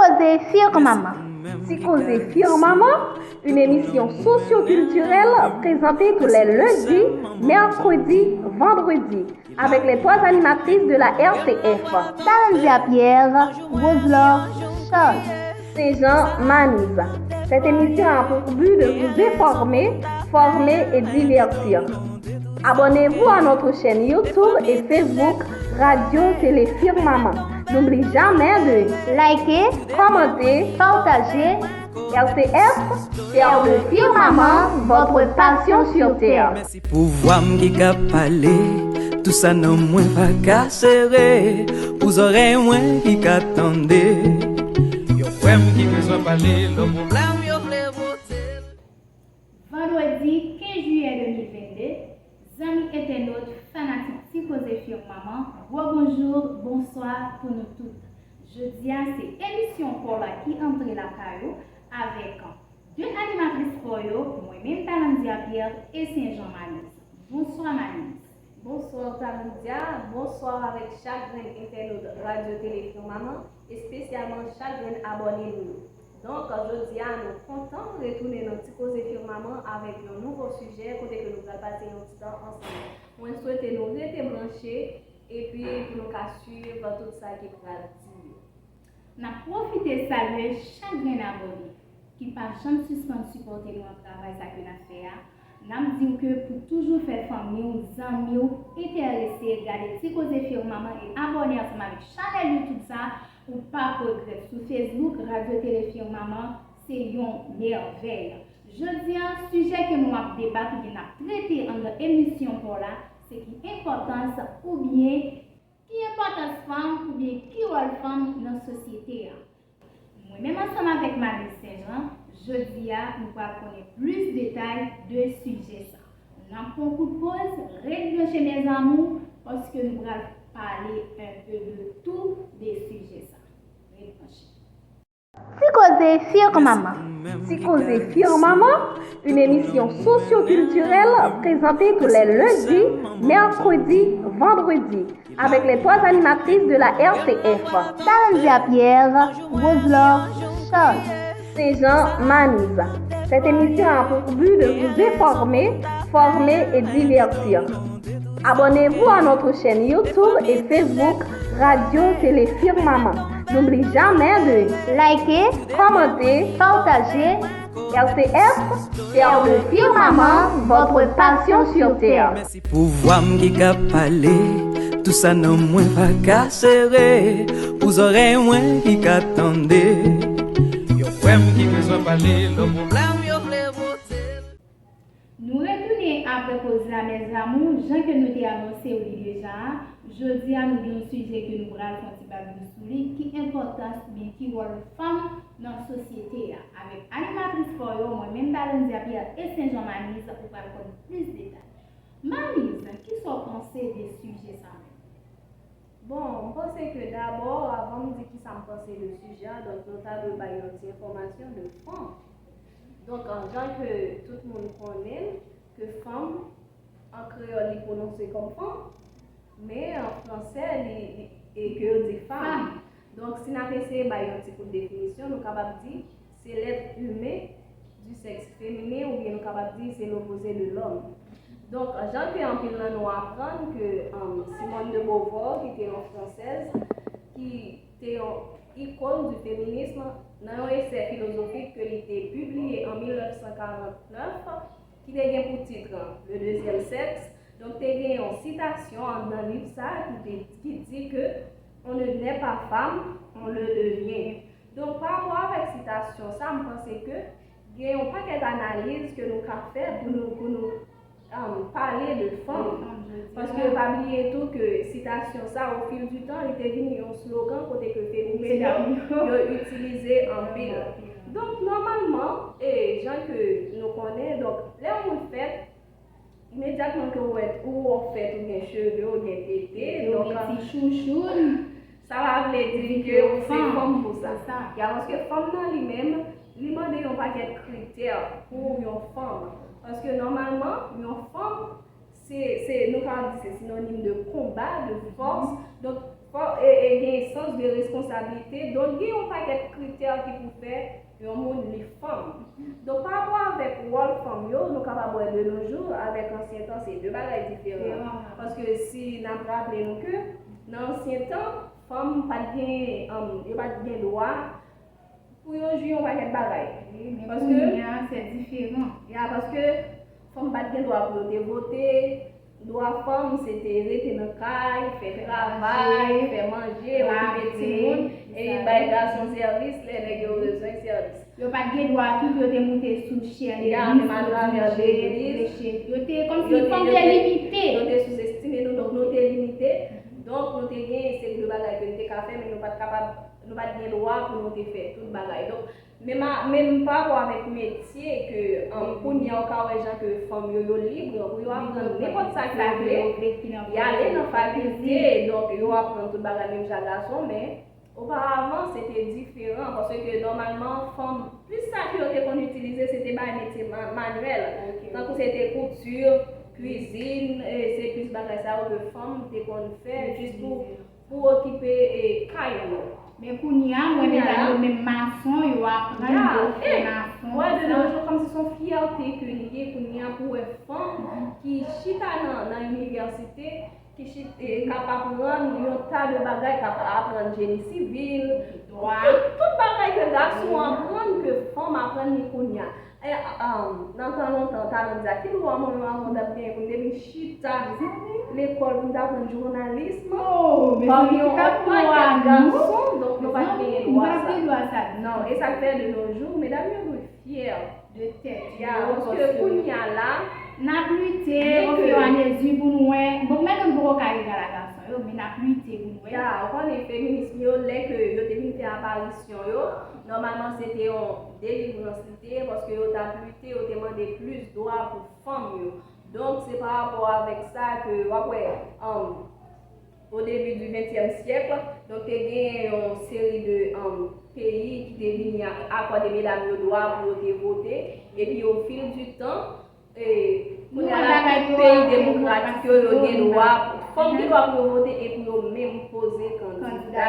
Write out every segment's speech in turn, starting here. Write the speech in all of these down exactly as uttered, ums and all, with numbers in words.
Koze Firmama. Ti Koze Firmama, une émission socio-culturelle présentée tous les lundis, mercredis, vendredis, avec les trois animatrices de la R T F. Talandia Pierre, Roselor Charles. Saint-Jean Manise. Cette émission a pour but de vous informer, former et divertir. Abonnez-vous à notre chaîne YouTube et Facebook Radio Télé Firmament. N'oublie jamais de liker, commenter, partager. R T F, faire de Firmament votre passion sur terre. Se pouvwa m ki ka pale, tout sa nan mwen pa ka sere, pou zòrèy mwen ki ka tande. Yon frè m ki bezwen pale, lò pwoblèm yo vle vote. Vandredi kenz jiyè de mil vennde, zanmi entènot, fanatik Ti Koze Firmament, gwo bonjou, bonswa pou nou tout. Jodi a se emisyon pa w la ki antre lakay ou avèk de animatris pa w yo, mwen menm Talandia Pierre e Saint-Jean Manise. Bonswa Manise. Bonswa Talandia, bonswa avèk chak grenn entènot Radyo Tele Firmament, espesyalman chak grenn abòne nou yo. Donk, jodi a nou kontan retounen nan Ti Koze Firmament avèk yon nouvo sijè kote ke nou pral pase yon ti tan ansanm. Mwen swete nou rete branche epi pou nou ka swiv tout sa ki pral di yo. N ap pwofite salye chak grenn abòne ki pa janm sispann sipòte nou nan travay sa ke n ap fè a. N ap di w ke pou toujou fè fanmi w, zanmi w enterese gade Ti Koze Firmament e abòne ansanm avèk chanèl YouTube sa, ou p ap regrèt. Sou Facebook, Radyo Tele Firmament se yon mèvèy. Jodi a, sijè ke nou ap debat oubyen n ap trete anndan emisyon pa w la, se ki enpòtans oubyen ki enpòtans fanm oubyen ki wòl fanm nan sosyete a? Mwen menm ansanm avèk Manise Saint-Jean, jodi a nou pral konnen plis detay de sijè sa. N ap pran kout poz, ret branche mes amours, paske nou pral pale un peu de tout de sijè sa. Ret branche. Ti Koze Firmament. Ti Koze Firmament, une émission socio-culturelle présentée tous les lundis, mercredis, vendredis, avec les trois animatrices de la R T F. Talandia Pierre, Roselor Charles. Saint-Jean Manise. Cette émission a pour but de vous informer, former et divertir. Abonnez-vous à notre chaîne YouTube et Facebook Radio Télé Firmament. N'oublie jamais de liker, commenter, partager. R T F, faire de Firmament votre passion sur terre. Se pouvwa m ki ka pale, tout sa nan mwen pa ka sere, pou zòrèy mwen ki ka tande. Yon frè m ki bezwen pale, lò pwoblèm yo vle vote. Nou retounen apre koz la mes amours, jan ke nou te anonse w li deja a. Jodi a nou gen yon sijè ke nou pral fè yon ti babli sou li, ki enpòtans oubyen ki wòl fanm nan sosyete a. Avèk animatris pa w yo, mwen menm Talandia Pierre e Saint-Jean Manise, ou pral konn plis detay. Manise, kisa w panse de sijè sa menm? Bon, m panse ke dabò, avan m di kisa m panse de sijè a, donk nou ta dwe bay yon ti enfòmasyon de fanm. Donk, jan ke tout moun konnen l, ke fanm, an kreyòl, li pwononse kòm fanm, men an fransè, li, li, e ke yo di femme. Donk, si n ap eseye bay yon ti kout definisyon, nou kapab di se lèt imen du sexe féminin, oubyen nou kapab di se l'opposé de l'homme. Donk, jan ke anpil nan nou aprann ke, um, Simone de Beauvoir, ki te yon fransèz, ki te yon ikòn du féminisme, nan yon esè filozofik ke li te pibliye an mil nèf san karant nèf, ki te gen pou tit Le deuxième sexe, donk te gen yon sitasyon anndan liv sa a ki te, ki di ke on ne naît pas femme, on le devient. Donk, pa rapò avèk sitasyon sa, m panse ke gen yon pakèt analiz ke nou ka fè pou nou, pou nou, um, pale de fanm. Paske pa bliye tou ke sitasyon sa, au fil du temps, li te vin yon slogan kote ke feminis yo, yo itilize anpil. Donk, nòmalman, e jan ke nou konnen, donk, lè yon moun fèt, imedyatman ke ou wè, ou wè w fèt, ou gen cheve, ou gen tete, donk, Ti chouchoun. Sa pa vle di ke ou se fanm pou sa. E alòske fanm nan li menm, li mande yon pakèt kritè pou yon fanm. Paske nòmalman, yon fanm, se, se, nou ka di se sinonim de konba, de fòs. Donk, fò, e, e gen sans de responsablite. Donk, gen yon pakèt kritè ki pou fè yon moun li fanm. Donk, pa rapò avèk wòl fanm yo, nou kapab wè de nos jours, avèk ansyen tan, se de bagay diferan. Paske si n ap raple nou ke nan ansyen tan, fanm pa t gen, um, yo pa t gen dwa pou yo jwi yon pakèt bagay. Paske kounye a, se diferan. Ya, paske fanm pa t gen dwa pou yo te vote, dwa fanm se te rete nan kay, fè travay, fè manje, okipe timoun, epi bay gason sèvis lè nèg yo bezwen sèvis. Yo pa t gen dwa tou pou yo te moute sou chè legliz pou dirije, preche. Yo te kòmsi fanm te limite. Yo te souzestime nou, donk nou te limite. Donk nou te gen seri de bagay ke nou te ka fè, men nou pa t kapab, nou pa t gen dwa pou nou te fè tout bagay. Donk, menm a, menm pa rapò avèk metye ke, um, kounye a ou ka wè jan ke fanm yo, yo lib pou yo aprann nenpòt sa ke yo vle. Y ale nan fakilte, donk yo aprann tout bagay menm jan gason, men oparavan, se te diferan, paske nòmalman, fanm, plis sa ke yo te konn itilize, se te bay metye ma-, manyèl. Tankou se te kouti, kwizin, e se plis bagay sa yo ke fanm te konn fè, jis pou, pou okipe, e, kay yo. Men kounye a, mwen, medam yo, menm mason, yo aprann yo fè mason, wè, de nos jours, kòmsi se yon fyète ke li ye kounye a pou wè fanm ki chita nan, nan inivèsite, ki chit-, e, k ap aprann yon ta de bagay, k ap aprann jeni sivil, tout, tout bagay ke gason aprann, ke fanm aprann li kounye a. E, a, a, nan tan lontan, ta nan di a ki dwa mwen menm avan m t ap genyen pou m te vin chita lekòl pou m t aprann jounalis, pami yon pakèt gason, donk nou pa t genyen dwa sa. Non, e sa k fè de nos jours, medam yo dwe fyè de tèt yo, paske kounye a la, n ap lite ofiramezi pou nou wè. Bon, mwen menm m poko ka egal a gason yo, men n ap lite pou nou wè. Ya, ou konnen feminism yo, lè ke yo te vin fè aparisyon yo, nòmalman se te yon delivrans li te ye, paske yo t ap lite, yo te mande plis dwa pou fanm yo. Donk, se pa rapò avèk sa ke w ap wè, um, o debi di ventyèm syèk, donk te gen yon seri de, um, peyi ki te vini a-, akòde medam yo dwa pou yo te vote, epi o fil di tan, e, kounye a la, tout peyi demokratik yo, yo gen dwa, fanm gen dwa pou yo vote e pou yo menm poze kandida.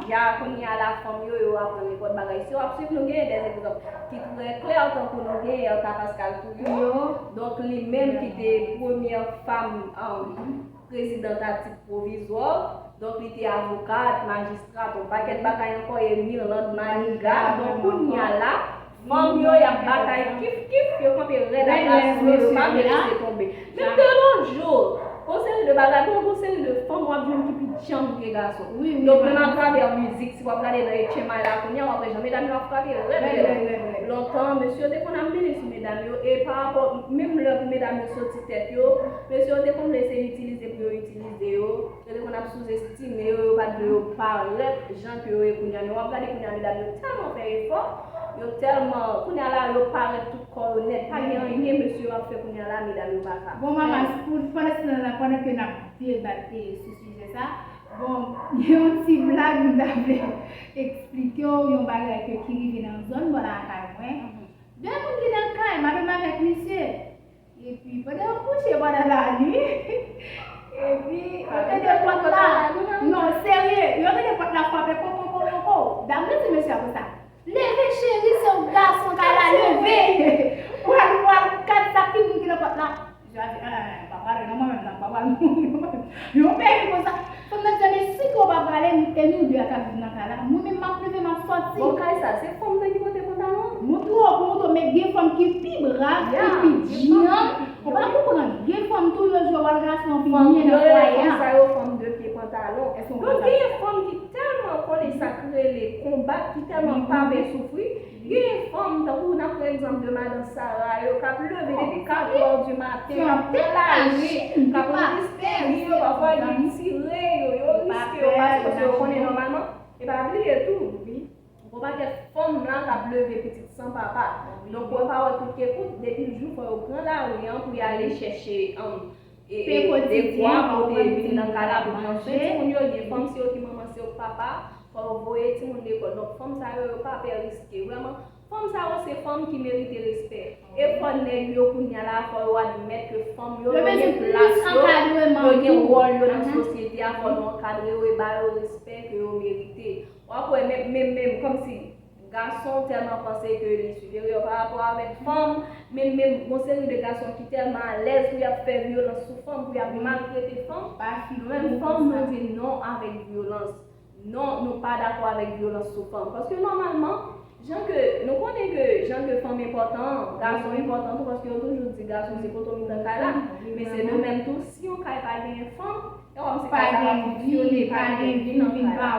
Ya, kounye a la, fanm yo, yo aprann nenpòt bagay. Si w ap swiv, nou gen de egzanp ki trè klè, tankou nou gen Ertha Pascal Touillot. Donk, li menm ki te premyè fanm, um, prezidant a tit pwovizwa. Donk, li te avokat, majistra, yon pakèt bagay ankò, e Mirlande Manigat. Donk, kounye a la, fanm yo, y ap batay kif kif, yo kanpe rèd ak gason yo, yo pa vle kite tonbe. Menm de nos jours, gon seri de bagay, bon, gon seri de fanm w ap jwenn ki pi djanm ke gason. Donk, menm atravè mizik, si w ap gade nan Etchenmay la kounye a, w ap wè jan medam yo ap frape rèd, rèd. Lontan, mesye yo te konn ap mennen sou medam yo, e pa rapò, menm lè pou medam yo soti tèt yo, mesye yo te konn vle se itilize pou yo itilize yo, yo te konn ap souzestime yo, yo pa t vle yo parèt jan ke yo ye kounye a. Men w ap gade kounye a, medam yo tèlman fè efò, yo tèlman, kounye a la, yo parèt tout kò yo nèt, pa gen anyen mesye yo ap fè kounye a la, medam yo pa ka. Bon, manman, pou, pandan se tan la, pandan ke n ap debat, e, sou sijè sa, bon, gen yon ti blag m ta vle eksplike w, yon bagay ke ki rive nan zòn bò lakay mwen. De moun ki nan kay, m ap menm avèk misye. Epi, pandan yo kouche pandan lannuit, epi, yo tande pòt la. Non, serye, yo tande pòt la frape, ko, ko, ko, ko, ko. Dam nan di mesye a konsa, "Leve, cheri, se yon gason kay la, leve." Pral, pral gad sa ki moun ki nan pòt la. Misye a di, "Ah, pa pale non, mwen menm nan, pa pale non, mwen menm." Yon peyi konsa. Fanm nan di, "Men si ke w pa pale, e nou de a k ap viv nan kay la, mwen menm m ap leve, m ap sòti." Bon, kay sa, se fanm nan ki pote pantalon? Montre w pou montre w, men gen fanm ki pi brav, ki pi djanm. Ou pa konprann. Gen fanm tou, yo jwe wòl gason pi byen nan fwaye a. Fanm sa yo, fanm de pye pantalon. Donk, genyen fanm ki tèlman konnen sa k rele konbat, ki tèlman pa vle soufri, Gen fanm, tankou n ap pran egzanp de madan Sara yo, k ap leve depi kat è di maten, k ap pran lari, k ap riske vi yo, pafwa yo tire yo, yo riske yo pase, paske yo konnen nòmalman, e pa bliye tou, wi, gon pakèt fanm la k ap leve pitit san papa. Donk, ou pa wè kout ke kout, depi l jou, fò yo pran lari an pou y ale chèche, um, e, e, dekwa pou te vin nan kay la pou pran swen timoun yo, gen fanm se yo ki manman, se yo ki papa, fò yo voye timoun lekòl. Donk, fanm sa yo, yo pa pè riske. Vrèman, Fanm sa yo se fanm ki merite respè. E fò nèg yo kounye a la, fò yo admèt ke fanm yo, yo gen plas yo, yo gen wòl yo nan sosyete a, fò nou ankadre yo e ba yo respè ke yo merite. W ap wè menm, menm, menm, kòmsi gason tèlman panse ke li siperyè pa rapò avèk fanm, menm, menm, gon seri de gason ki tèlman alèz pou y ap fè vyolans sou fanm, pou y ap maltrete fanm, nou menm fanm, nou di non avèk vyolans. Non, nou pa dakò avèk vyolans sou fanm. Paske nòmalman, jan ke, nou konnen ke jan ke fanm enpòtan, gason enpòtan tou, paske yo toujou di gason se poto mitan kay la. Men se de menm tou, si yon kay pa genyen fanm, e kòmsi kay sa pa fonksyone, pa gen vi nan kay la.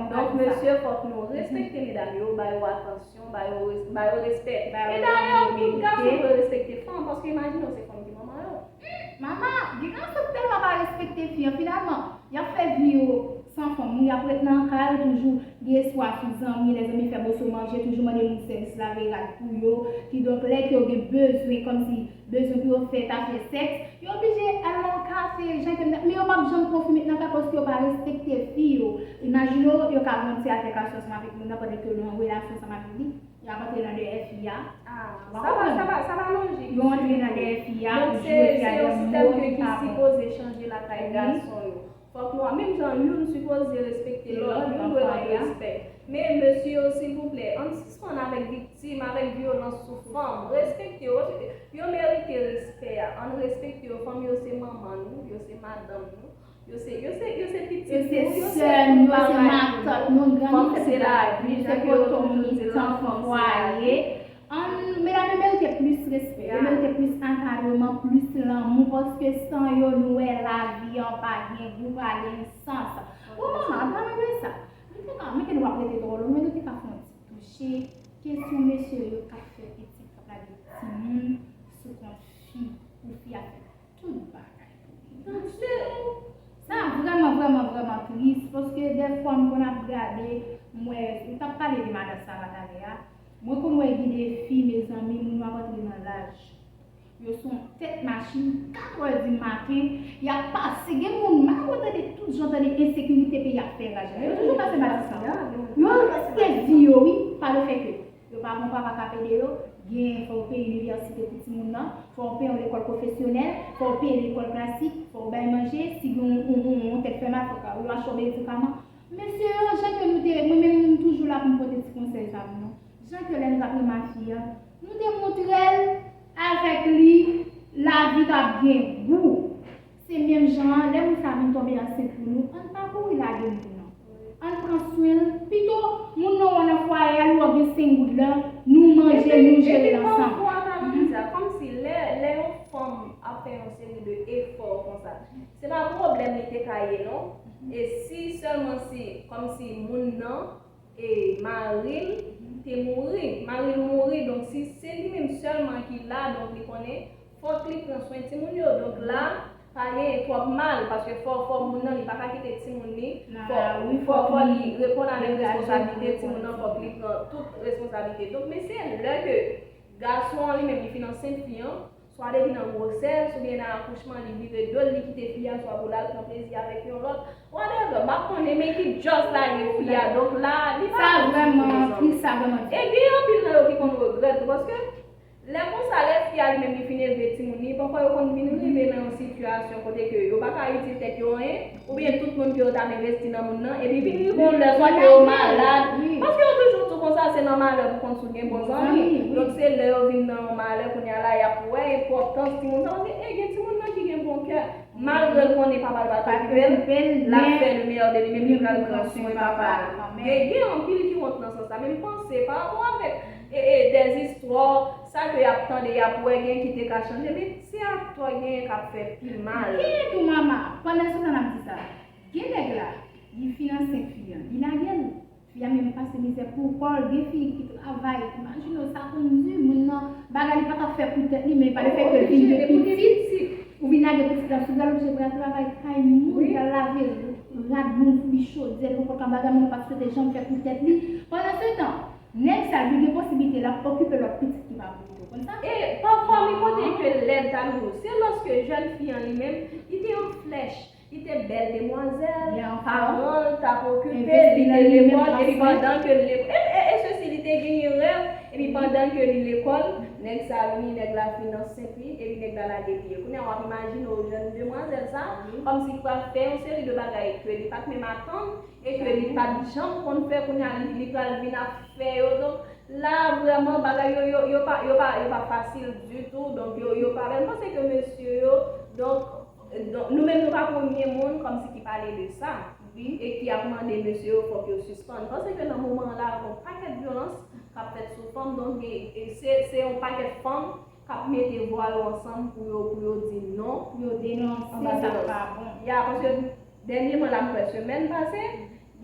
Donk, mesye, fòk nou respekte medam yo, ba yo atansyon, ba yo res-, ba yo respè. E dayè, tout gason dwe respekte fanm, paske imajine w se fanm ki manman yo. Mama, gen gason k tèlman pa respekte fi an, finalman, y ap fè vi yo san fanm, wi, y ap ret nan kay yo toujou, gen espwa sou zanmi, lè zanmi fè moso manje, toujou mande moun sèvis lave rad pou yo. Kidonk, lè ke yo gen bezwen, kòmsi bezwen pou yo fè tafè sèks, yo oblije al nan kafe, jan ke m, men yo p ap janm pran fi met nan kay paske yo pa respekte fi yo. Imajine w, yo ka grandi atèkasyon ansanm avèk moun nan pandan ke yo nan relasyon ansanm avèk li. Y ap antre nan dèyè fi a. Ah, sa pa, sa pa, sa pa lojik. Yo antre nan dèyè fi a, pou jwe fi a de mo ki pa bon. Donk, se, se yon sistèm ke ki sipoze chanje lakay gason yo. Fòk nou, menm jan youn sipoze respekte lòt, youn dwe ban respè. Men, mesye yo, silvouplè, ann sispann avèk viktim, avèk vyolans sou fanm. Respekte yo, yo merite respè a. Ann respekte yo. Fanm yo se manman nou, yo se madanm nou. Yo se, yo se, yo se pitit nou, yo se tout bagay nou. Fanm se lavi, jan ke yo toujou di l, fanm se lavi. Ann, medam yo merite plis respè, yo merite plis ankadreman, plis lanmou, paske san yo, nou wè lavi an pa gen gou, pa gen sans. Bon, manman, an palan de sa, nou te ka, mete nou ap rete twò lonn, men nou te ka fè yon ti touche kesyon mesye yo k ap fè pitit, k ap lage timoun sou kont fi, pou fi a fè tout bagay pou li. Sa vrèman, vrèman, vrèman tris, paske dèfwa m konn ap gade, m wè, ou t ap pale de madan Sara talè a, mwen konn wè gen de fi, mezanmi, moun yo ap antre nan laj. Yo se yon tèt machin, katrè di maten, y ap pase, gen moun, malgre w tande tout jan, tande ensekirite peyi ap fè raj la, yo toujou pase madan Sara. Yo riske vi yo, wi, pa le fè ke Yo pa gen yon papa k ap ede yo, gen, fò yo peye inivèsite pou timoun nan, fò yo peye yon lekòl pwofesyonèl, fò yo peye lekòl klasik, fò yo bay manje, si gen yon, yon, yon, yon tèt fè mal, fò yo achte yon medikaman. Mesye yo, jan ke nou te, mwen menm, m toujou la pou m pote ti konsèy sa pou nou. Jan ke lè nou t ap renmen fi a, nou te montre l avèk li, lavi t ap gen gou. Se menm jan an, lè moun sa vin tonbe ansent pou nou, ann pa kouri lage moun nan. Ann pran swen l. Pito, moun nan wè nan fwaye a, li wè gen senk goud la, nou manje, nou jere l ansanm. Epi, epi, kòm, kòm sa nou di sa, kòmsi lè, lè yon fanm ap fè yon seri de efò konsa, se pa pwoblèm li te ka ye, non. E si sèlman si, kòmsi moun nan, e mari l te mouri. Mari l mouri, donk si se li menm sèlman ki la, donk li konnen fòk li pran swen timoun yo. Donk la, pa genyen twòp mal, paske fò, fò moun nan, li pa ka kite timoun li, fò, fò, fò li reponn avèk responsabilite timoun nan, fòk li pran tout responsabilite. Donk, men se lè ke gason an li menm, li fin ansent fi an, swa depi nan gwosès, oubyen nan akouchman, li vire do l, li kite fi a, swa pou l al pran plezi avèk yon lòt, whatever, m pa konnen, men ki just lage fi a, donk la, li pa bon ditou, mezanmi. Sa vrèman tris, sa vrèman tris. E gen anpil nan yo ki konn regrèt tou, paske lè konsa, lè fi a li menm li fin elve timoun li, pafwa yo konn vin rive nan yon sitiyasyon kote ke yo pa ka itil tèt yo anyen, oubyen tout moun ke yo t ap envesti nan moun nan, epi vin rive yon lè swa ke yo malad, paske yo toujou di w konsa, se nan malè pou konn si w gen bon zanmi. Donk se lè yo vin nan yon malè kounye a la, y ap wè enpòtans timoun sa, paske, e, gen timoun nan ki gen bon kè, malgre l konnen papa l pa t okipe l, l ap fè le meilleur de li menm, li pral pran swen papa l. Gen, gen anpil ki wont nan sans sa, men m panse pa rapò avèk, e, e, dèzistwa, sa ke y ap tande, y ap wè, gen ki te ka chanje, men se aktè genyen k ap fè pi mal. Genyen tou, mama, pandan se tan n ap di sa, gen nèg la, li fin ansent fi an, li lage l. Fi a menm pase mizè pou kò l, gen fi ki travay, imajine w, sa konn di, moun nan, bagay li pa t ap fè pou tèt li, men pa le fè ke l vin gen pitit, ou vin lage pitit la sou bra l, oblije pral travay kay moun, pral lave rad moun, foubi chodyè, nenpòt jan bagay moun nan pa t swete janm fè pou tèt li. Pandan se tan, nèg sa, li gen posiblite l ap okipe lòt pitit ki pa pou li, ou konn sa? E pafwa, men kote ke lèd ta toujou, se lòske jèn fi an li menm, li te an flèch, li te bèl demwazèl, paran l t ap okipe l, li te lekòl, epi pandan ke l lekòl, e, e, e sesi, li te genyen rèv, Epi pandan ke li lekòl, nèg sa vini, nèg la finans senp li, epi nèg la lage pye. Kounye a w ap imajine w jèn demwazèl sa, kòmsi ki pral fè yon seri de bagay ke li pa t menm atann, e ke li pa t janm konn fè, kounye a li, li pral vin ap fè yo. Donk, la, vrèman, bagay yo, yo, yo pa, yo pa, yo pa fasil ditou. Donk, yo, yo pa bèl. M panse ke mesye yo, donk, donk, nou menm, nou pa premye moun kòmsi ki pale de sa, e ki ap mande mesye yo fòk yo sispann. M panse ke nan moman an la, gen yon pakèt vyolans k ap fèt sou fanm. Donk, gen, e se, se yon pakèt fanm k ap mete vwa yo ansanm pou yo, pou yo di non. Yo denonse sa k pa bon. Ya, paske dènyèman la, m kwè semèn pase,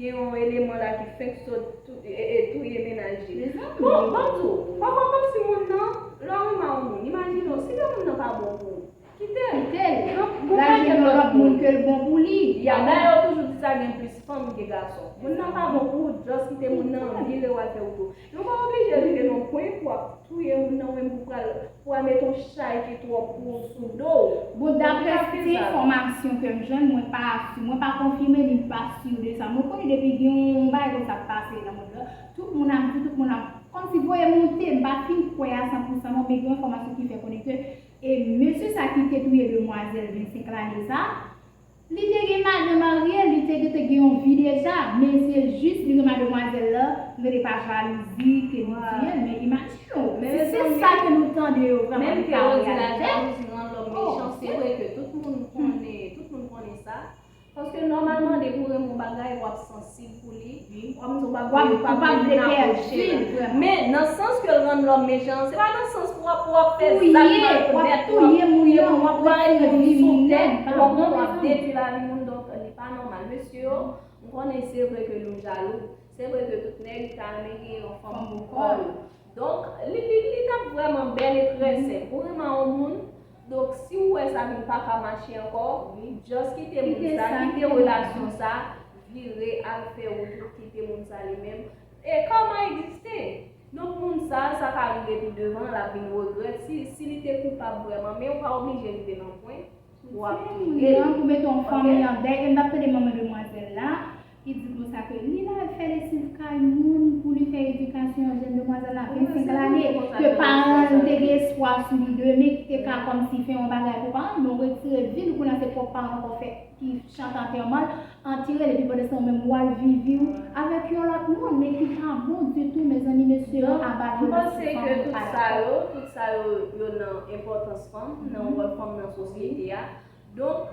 gen yon eleman la ki fenk sot tou-, e, e, touye mennaj li. Bon, bon, tou, pafwa kòmsi moun nan, lè w renmen yon moun, imajine w, si ke moun nan pa bon pou ou, kite l. Kite l. Donk, gon pakèt lòt moun ke l bon pou li. Ya, dayè, yo toujou di sa, gen plis fanm ke gason. Moun nan pa bon pou ou, just kite moun nan, vire w al fè wout ou. Nou pa oblije rive nan pwen pou w ap touye moun nan, ou menm pou w pral, pou w al mete yon chay ki twò pou ou sou do w. Bon, daprè se enfòmasyon ke m jwenn, mwen pa si, mwen pa konfime ni m pa si de sa. Mwen konnen depi gen yon bagay konsa k pase nan mond lan, tout moun ap di, tout moun ap kòmsi voye monte, m pa fin kwè a san pou san non, men gen yon enfòmasyon ki fè konnen ke e mesye sa ki te touye demwazèl vennsenk lane sa, li te gen madanm marye, li te gentan gen yon vi deja, men se jis li renmen demwazèl la, m rele pa jalouzi ke li touye l, men imajine w, si se sa ke nou tande yo vrèman, menm ke yo di la jalouzi rann lòm mechan, se vre ke tout moun konnen, tout moun konnen sa. Paske nòmalman, depi w renmen yon bagay, w ap sansib pou li, w ap di w p ap vle, w p ap vle vin apwoche l. Men nan sans ke l rann lòm mechan, se pa nan sans pou w ap, pou w ap fè zak malonèt, w ap touye moun, w ap ret moun sou tè, w konprann, w ap detwi lavi moun. Donk, li pa nòmal. Mesye yo, m konnen se vre ke nou jalou. Se vre ke tout nèg ta renmen gen yon fanm pou kò yo. Donk, li, li, li t ap vrèman bèl e trè senp. Ou renmen yon moun, donk, si w wè sa vin pa ka mache ankò, just kite moun sa, kite relasyon sa, vire al fè wout ou, kite moun sa li menm. E karma egziste. Donk, moun sa, sa ka rive pi devan, l ap vin regrèt si, si li te koupab vrèman. Men ou pa oblije rive nan pwen pou w ap touye l. Pou mete yon fanmi an dèy, e m t ap tande manman demwazèl la, ki di konsa ke li la fè lesiv kay moun pou li fè edikasyon jèn demwazèl la vennsenk lane, ke paran l te gen espwa sou li demen, ki te ka kòmsi fè yon bagay pou paran l, men w retire vi l, kounye a se pwòp paran l ankò fè ki chante antèman l, antere l, epi pandan se tan w menm w al viv vi w avèk yon lòt moun, men ki pa bon ditou, mezanmi, mesye yo, aba vyolans sou fanm, nou pa dakò. Tout sa yo, tout sa yo, yo nan enpòtans fanm, nan wòl fanm nan sosyete a. Donk,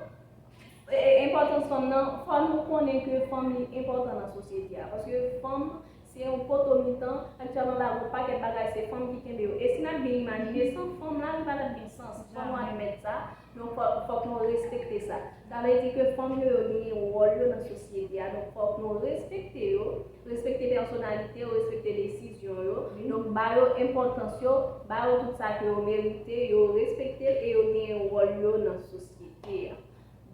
e, e, enpòtans fanm nan, fò nou konnen ke fanm li enpòtan nan sosyete a. Paske fanm, se yon poto mitan. Aktyèlman la, gon pakèt bagay, se fanm ki kenbe yo. E si n ap byen imajine, san fanm la, li pa t ap gen sans. Fò nou admèt sa. Donk, fò, fòk nou respekte sa. Sa vle di ke fanm yo, yo genyen wòl yo nan sosyete a. Donk, fòk nou respekte yo, respekte pèsonalite yo, respekte desizyon yo. Donk, ba yo enpòtans yo, ba yo tout sa ke yo merite, yo respekte l e yo genyen wòl yo nan sosyete a.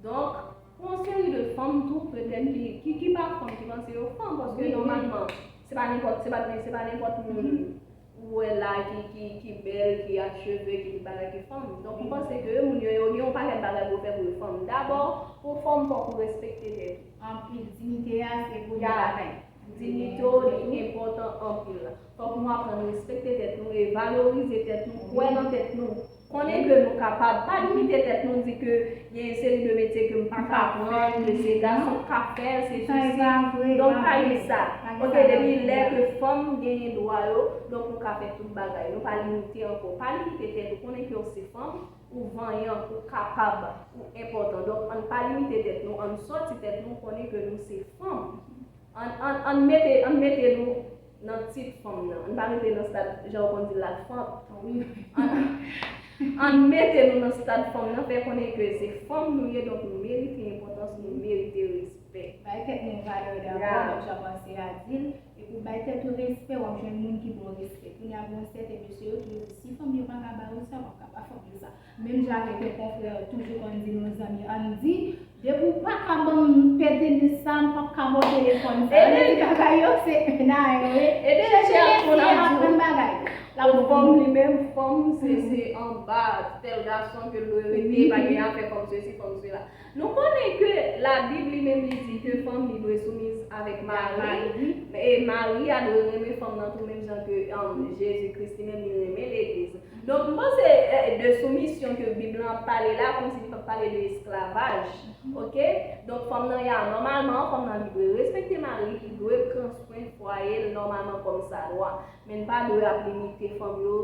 Donk, pou yon seri de fanm tou, petèt ki, ki, ki pa fanm, ki panse yo fanm, paske nòmalman, se pa nenpòt, se pa, se pa nenpòt moun ou wè la ki, ki, ki bèl, ki acheve, ki tout bagay ki fanm. Donk, ou panse ke moun yo, yo gen yon pakèt bagay pou yo fè pou yo fanm. Dabò, pou w fanm, fòk ou respekte tèt ou. Anpil, diyite a, se premye bagay. Diyite w, li enpòtan anpil. Fòk nou aprann respekte tèt nou e valorize tèt nou, kwè nan tèt nou. Konnen ke nou kapab, pa limite tèt nou, di ke gen yon seri de metye ke m pa ka aprann, ke se gason k ka fè l, se sesi. Donk, pa gen sa. Oke, depi lè ke fanm genyen dwa yo, donk nou ka fè tout bagay. Nou pa limite ankò. Pa limite tèt ou, konnen ke w se fanm, ou vanyan, ou kapab, ou enpòtan. Donk, ann pa limite tèt nou, ann sòti tèt nou, konnen ke nou se fanm. Ann, ann, ann mete, ann mete nou nan tit fanm nan. Ann pa rete nan stad, jan yo konn di l la, fanm. Wi. Ann, ann mete nou nan stad fanm nan, fè konnen ke se fanm nou ye, donk nou merite enpòtans, nou merite respè. Bay tèt nou valè dabò, menm jan Mansera di l, epi w bay tèt ou respè, w ap jwenn moun ki ba w respè. Kounye a, gen yon sèten mesye yo toujou di, si fanm yo pa ka ba yo sa, w ap ka ba fanm yo sa. Menm jan avèk yon konfrè toujou konn di nou, zanmi Andy, depi w pa ka ban m pètenis sa, m p ap ka ba w telefòn sa. Andy, bagay yo se ena yo ye. Chèche mesye ap jwenn bagay. Pou fanm li menm, fanm se, se anba tèl gason ke l dwe rete, pa gen afè fanm sesi, fanm sela. Nou konnen ke Labib li menm li di ke fanm li dwe soumiz avèk mari li, men E mari a dwe renmen fanm nan tou menm jan ke um, Jezi Kris li menm li renmen legliz. Donk m panse eh, de soumisyon ke Bib lan ap pale la, kòmsi li p ap pale de esklavaj. Oke? Donk fanm nan ya, nòmalman, fanm nan li dwe respekte mari, li dwe pran swen fwaye l nòmalman kòm sa dwa. Men n pa dwe ap limite fanm yo.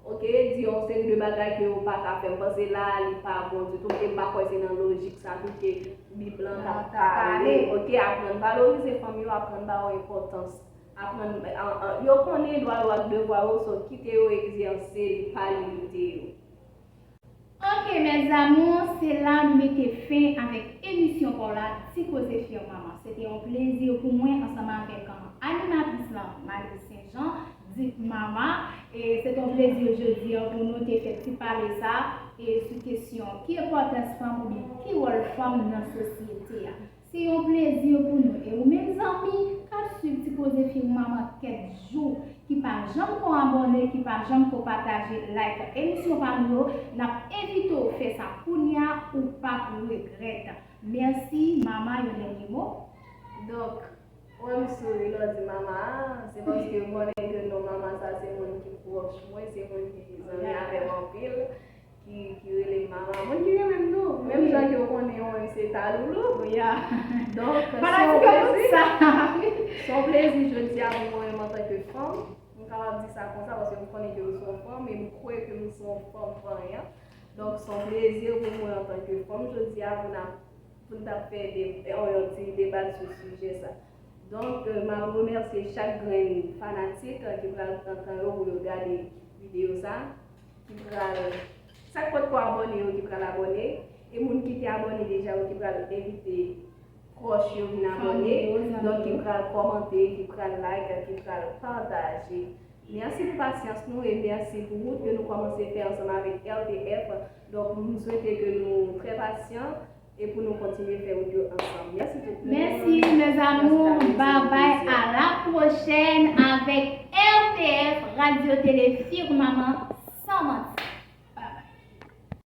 Oke, di yon seri de bagay ke yo pa ka fè. M panse la a li pa bon ditou, e m pa kwè se nan lojik sa tou ke Bib lan t ap pale. Oke, aprann valorize fanm yo, aprann ba yo enpòtans. Aprann, an- an- yo konnen dwa yo ak devwa yo, so kite yo egzèse li, pa limite yo. Ok, mes amours, se la nou mete fen avèk emisyon pa w la, Ti Koze Firmama. Se te yon plezi pou mwen ansanm avèk an, animatris lan, Marie Saint Jean, di Mama. E se te yon plezi jodi an pou nou te fè ti pale sa e sou kesyon ki enpòtans fanm oubyen ki wòl fanm nan sosyete a. Se yon plezi pou nou. E ou menm zanmi k ap swiv Ti Koze Firmama kèk jou, ki pa janm ko abòne, ki pa janm ko pataje, like emisyon pa nou yo, n ap envite w fè sa kounye a, ou p ap regrèt. Mèsi, Mama, yon dènye mo? Donk, wè m souri lè w di Mama a, se paske m konnen ke non Mama sa se moun ki pwòch mwen, se moun ki zanmi avè m anpil, ki, ki rele m Mama. Moun ki renmen m tou, menm jan ke w konnen yo menm se Taloulou. Donk, se yon plezi. Se yon plezi jodi a pou mwen menm antanke fanm. M kapab di sa konsa paske m konnen ke m se yon fanm e m kwè ke m se yon fanm vanyan. Donk, se yon plezi pou mwen antanke fanm jodi a pou n ap pou n t ap fè de, yon, yon ti deba sou sijè sa. Donk, euh, m ap remèsye chak grenn fanatik euh, ki pral pran tan yo pou yo gade videyo sa, ki pral, sa k potko abòne yo ki pral abòne, e moun ki te abòne deja yo ki pral envite pwòch yo vin abòne, donk ki pral kòmante, ki pral like, ki pral pataje. Mèsi pou pasyans nou e mèsi pou wout ke nou kòmanse fè ansanm avèk R T F. Donk, m swete ke nou trè pasyan e pou nou kontinye fè wout yo ansanm. Mèsi tout moun. Mèsi, mes amours. Bye bye. À la prochaine avec R T F, Radio Télé Firmament.